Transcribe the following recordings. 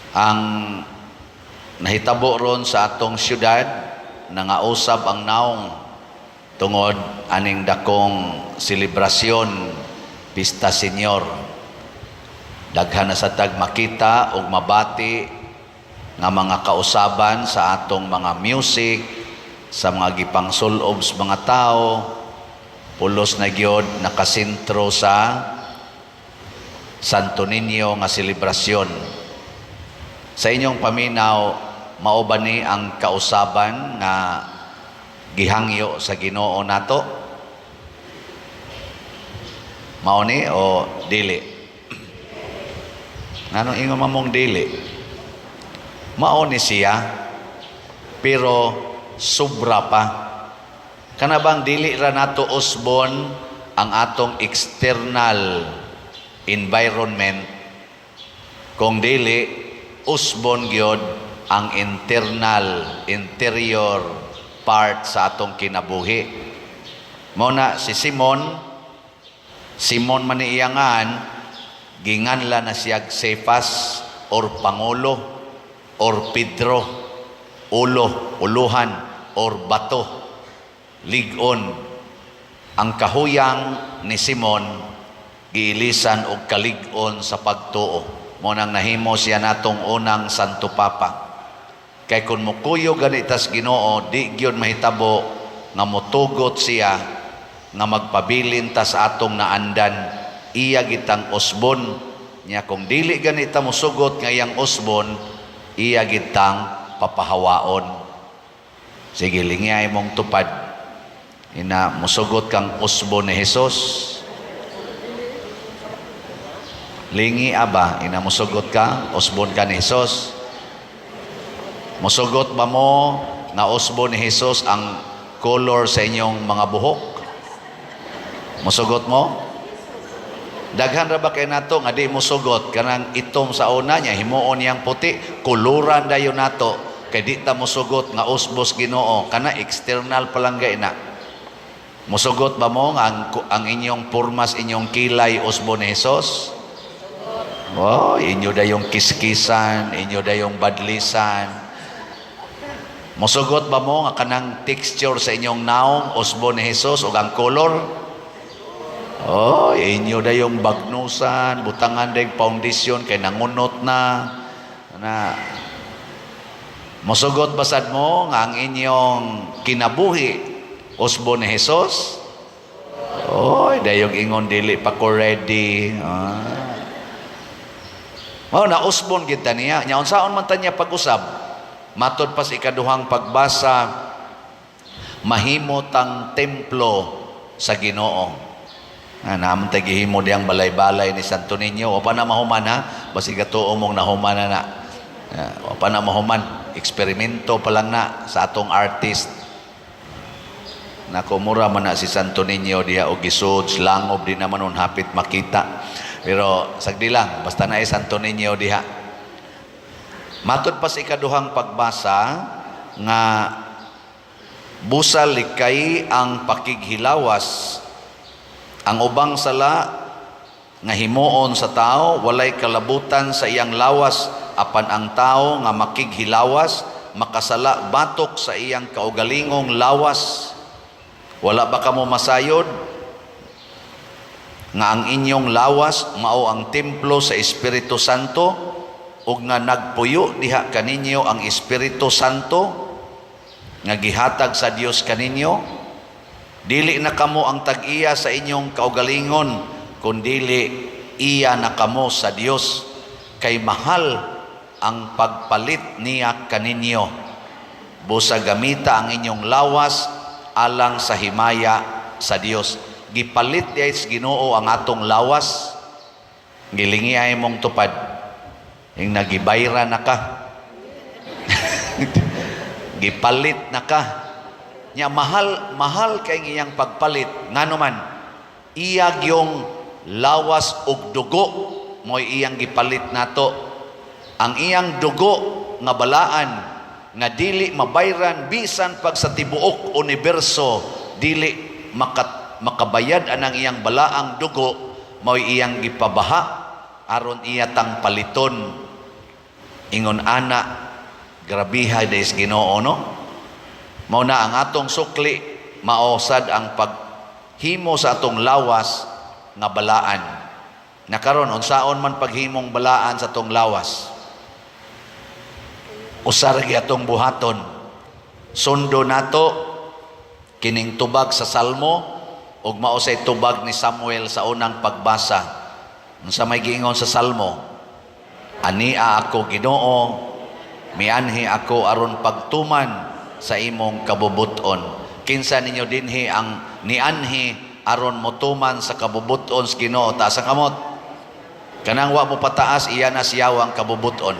Ang nahitabo ron sa atong syudad, nangausab ang naong tungod aning dakong selebrasyon, Pista Senior. Daghan na sa tag makita ug mabati nga mga kausaban sa atong mga music, sa mga gipangsulob sa mga tao, pulos na gyud nakasentro sa Santo Niño nga selebrasyon. Sa inyong paminaw, mao ba ni ang kausaban nga gihangyo sa Ginoo nato? Mao ni o dili? Nganong ingon mamong dili? Mao ni siya, pero sobra pa. Kana bang dili ra nato usbon ang atong external environment, kung dili usbon gyud ang internal, interior part sa atong kinabuhi. Mao na si Simon, Simon man ni iyangan, ginganla na siya Cephas or Pangulo or Pedro, ulo, uluhan or bato, ligon. Ang kahuyang ni Simon giilisan og kalig-on sa pagtuo. Mao nang nahimo siya natong unang Santo Papa. Kay kung mukuyog gani tas Ginoo, di gyud mahitabo nga motugot siya nga magpabilin ta sa atong naandan, iya gitang usbon niya. Kung dili gani ta mosugot nga iyang usbon, iya gitang papahawaon. Sige, lingiyay mong tupad. Ina, musugot kang usbon ni Jesus? Lingi aba, ina, musugot ka, usbon ka ni Jesus? Musugot ba mo nga usbon ni Jesus ang color sa inyong mga buhok? Musugot mo? Daghan ra ba kay nato nga di musugot kanang itom sa una niya himuon niyang puti, kuluran dayon nato kay di ta musugot nga usbos Ginoo kana external pa lang na. Musugot ba mo nga ang inyong pormas, inyong kilay, usbo ni Jesus? Oh, inyo dayong kiskisan, inyo dayong badlisan. Musugot ba mo nga kanang texture sa inyong naong usbo ni Jesus ug ang color? Oh, inyo dayong bagnusan, butangan dayong foundation kay nangunot na. Na musugot basad mo nga ang inyong kinabuhi usbo ni Jesus? Oh, dayong ingon dili pa ko ready. Ah. Mao na usbon gid ta niya. Nya unsaon man ta niya pag-usab? Matod pa sa ikaduhang pagbasa, mahimo tang templo sa Ginoo. Ah, naman tayo gihimo diyang balay-balay ni Santo Niño. O pa na mahuman ha? Basig katuo mong nahuman na na. Ah, o pa na mahuman. Eksperimento pa lang na sa atong artist. Nakumura man na si Santo Niño diha og gisud, langob di naman nun hapit makita. Pero sagdi lang, basta na Santo Niño diha. Matod pa sa ikaduhang pagbasa nga busal likay ang pakighilawas, ang ubang sala nga himuon sa tao walay kalabutan sa iyang lawas, apan ang tao nga makighilawas makasala batok sa iyang kaugalingong lawas. Wala ba kamo masayod nga ang inyong lawas mao ang templo sa Espiritu Santo ug nga nagpuyo diha kaninyo ang Espiritu Santo nga gihatag sa Dios kaninyo? Dili na kamo ang tag-iya sa inyong kaugalingon, kundili iya na kamo sa Dios, kay mahal ang pagpalit niya kaninyo. Busa gamita ang inyong lawas alang sa himaya sa Dios. Gipalit diay sa Ginoo ang atong lawas. Gilingi ay mong tupad. Yung nagibayra na ka. Gipalit na ka. Nya mahal, mahal kay iyang pagpalit. Ngano man, iya gyong lawas ug dugo mo'y iyang gipalit nato. Ang iyang dugo nga balaan nga dili mabayran bisan pag sa tibuok universo dili makabayad anang iyang balaang dugo, mo'y iyang gipabaha aron iya tang paliton. Ingon ana, grabiha des Ginoo, no? Mao na ang atong sukli mao sad ang paghimo sa atong lawas nga balaan. Na karon, unsaon man paghimong balaan sa atong lawas? Usa ra gyud atong buhaton. Sundo nato kining tubag sa Salmo ug mao say tubag ni Samuel sa unang pagbasa. Unsa may giingon sa Salmo? "Ania ako, Ginoo, mianhi ako aron pagtuman sa imong kabubuton." Kinsa ninyo dinhi ang nianhi aron motuman sa kabubuton sa Ginoo? Taas ang kamot. Kanang wa mo pataas, iya na siyawang kabubuton.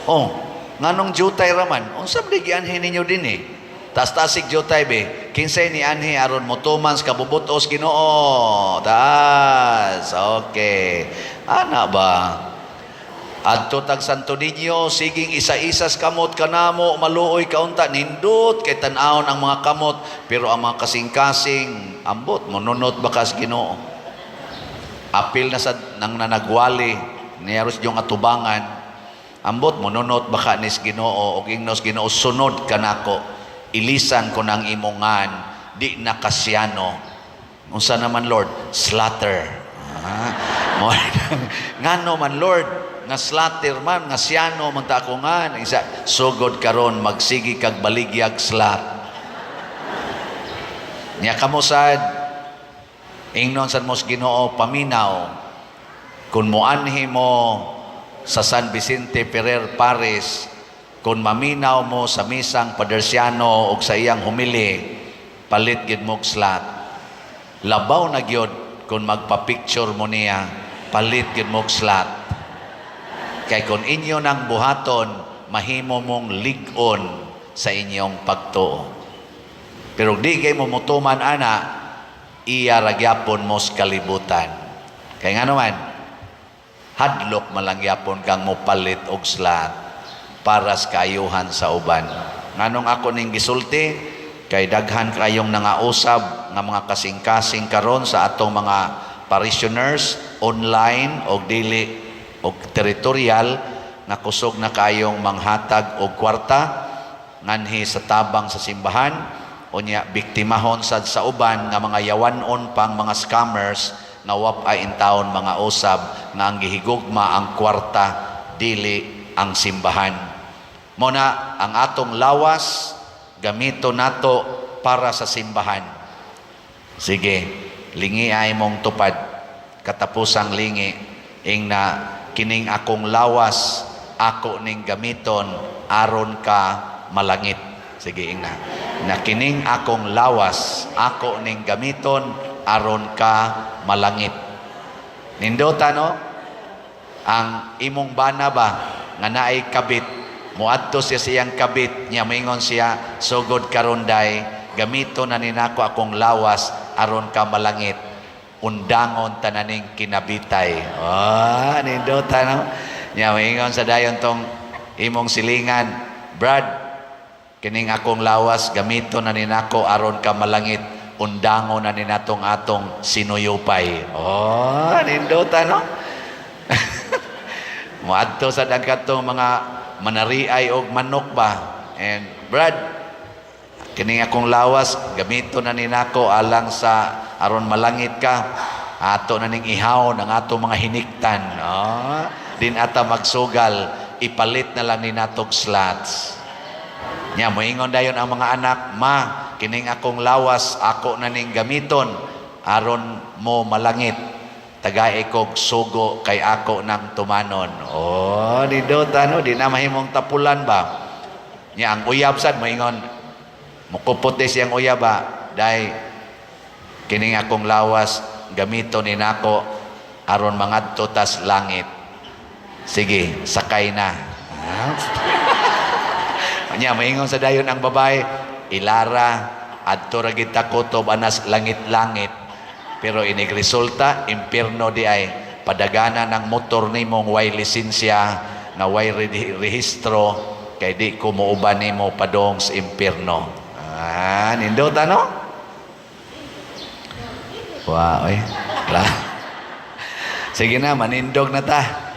Oh, nganong jutay raman? Unsa man gianhi ninyo dinhi? Taas-taasig jutay be. Kinsay nianhi aron motuman sa kabubuton sa Ginoo? Taas. Okay. Ana ba? Adto tag Santo Niño, siging isa-isas kamot kanamo, maluoy kaunta, nindot kay tan-awon ang mga kamot, pero ang mga kasing-kasing, ambot, monunot ba kas Ginoo? Apil na sa nang nanagwali, niyaros yung atubangan, ambot, monunot baka nis Ginoo, og ingnos Ginoo, "Sunod kanako, ilisan ko ng imongan, di na kasyano." "Unsa naman, Lord?" "Slaughter." Ah, ngano man, Lord, nga slaughter man, nga siyano man ta ako nga isa? "Sugod karon magsigi kag baligyag slat." Nya kamo sad, ingnon sad mo sa Ginoo, paminaw kung moanhi mo sa San Vicente Ferrer Parish, kung maminaw mo sa misang Padersiano og sa iyang homily, palit gid mo og slat. Labaw na gyud kung magpa-picture mo niya, palit gid mo og slat. Kay kung inyo nang buhaton, mahimo mong lig-on sa inyong pagtuo. Pero di kay mo mutuman ana, iya ra gyapon mo sa kalibutan. Kay nga naman, hadlok malang gyapon kang mopalit og slat para sa kaayuhan sa uban. Nganong ako ning gisulti? Kay daghan kayong nangausab nga mga kasing-kasing karon sa atong mga parishioners online og dili og territorial nga kusog na kayong manghatag og kwarta nganhi sa tabang sa simbahan. Unya biktimahon sad sa uban nga mga yawanon pang mga scammers nga wap ay intawon mga usab nga ang gihigugma ang kwarta, dili ang simbahan. Mo na ang atong lawas gamito nato para sa simbahan. Sige, lingi ay mong tupad, katapusang lingi, ing na, "Kining akong lawas ako ning gamiton aron ka malangit." Sige, ing na na, "Kining akong lawas ako ning gamiton aron ka malangit." Nindota, no? Ang imong bana ba nga naay kabit, muadto siya sa iyang kabit niya, moingon siya, "Sugod karon day, gamito na ninako akong lawas aron ka malangit, undangon tananing kinabitay." Ah, nindota, no? Nya moingon sa dayon tong imong silingan, "Brad, kining akong lawas gamito na ninako aron ka malangit, undangon na ninatong atong sinuyupay." Oh, nindota, no? Muadto sa ang katong mga manariay og manok ba. And, "Brad, kining akong lawas gamito na ninako alang sa aron malangit ka. Ato na ning ihaw ng ato mga hiniktan." Oh, din ata magsugal, ipalit na lang ni natog slots. Nya moingon dayon ang mga anak, "Ma, kining akong lawas ako na ning gamiton aron mo malangit. Tagae kog sugo kay ako nang tumanon." Oh, nindot, ano, di na mahimong tapulan ba. Nya ang uyab sad moingon, mukupot di siyang uyab ba, "Day, kining akong lawas gamito ni nako aron mangadto tas langit. Sige, sakay na." Nya moingon sa dayon ang babae, "Ilara, adto ra gid ta kutob anas langit-langit. Pero inig resulta, impierno di ay padagana ng motor nimong way lisensya, nga way rehistro, kay di ko muuban nimo padong sa impierno." Ah, nindot, ano? Wow, eh. La. Sige na, manindog na ta.